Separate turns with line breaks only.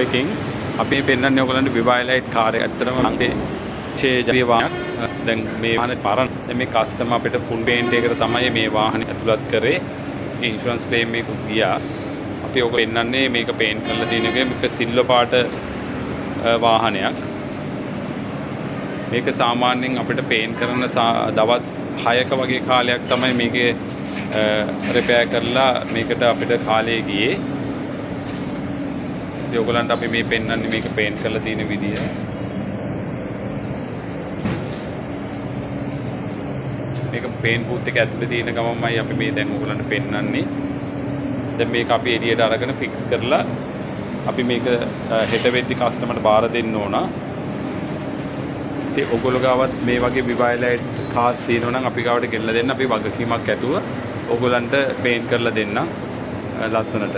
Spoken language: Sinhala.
එකෙන් අපි පෙන්වන්නේ ඔයගොල්ලන්ට විවයිලයිට් කාර් එක. ඇත්තටම ලංකාවේ විශේෂ වාහනයක්. දැන් මේ වාහනේ පරණ. දැන් මේ කස්ටමර් අපිට ෆුල් පේන්ට් එකකට තමයි මේ වාහනේ ඇතුළත් කරේ. ඉන්ෂුරන්ස් ක්ලේම් එකකුත් ගියා. අපි ඔක පෙන්වන්නේ මේක පේන්ට් කරලා තියෙන එක. මේක සිල්වර් පාට වාහනයක්. මේක සාමාන්‍යයෙන් අපිට පේන්ට් කරන දවස් 6ක වගේ කාලයක් තමයි මේකේ රිපෙයාර් කරලා මේකට අපිට කාලය ගියේ. ඉතින් ඔයගොල්ලන්ට අපි මේ පෙන්වන්නේ මේක පේන්ට් කරලා තියෙන විදිය. මේක පේන්ට් බූත් එක ඇතුලේ තියෙන ගමන්මයි අපි මේ දැන් ඔයගොල්ලන්ට පෙන්වන්නේ. දැන් මේක අපි එළියට අරගෙන ෆික්ස් කරලා අපි මේක හෙට වෙද්දි කස්ටමර්ට බාර දෙන්න ඕන. ඉතින් ඔයගොල්ලෝ ගාවත් මේ වගේ විවයිලයිට් කාස් තියෙනවා නම් අපි ගාවට ගෙනලා දෙන්න. අපි වගකීමක් ඇතුව ඔයගොල්ලන්ට පේන්ට් කරලා දෙන්නම් ලස්සනට.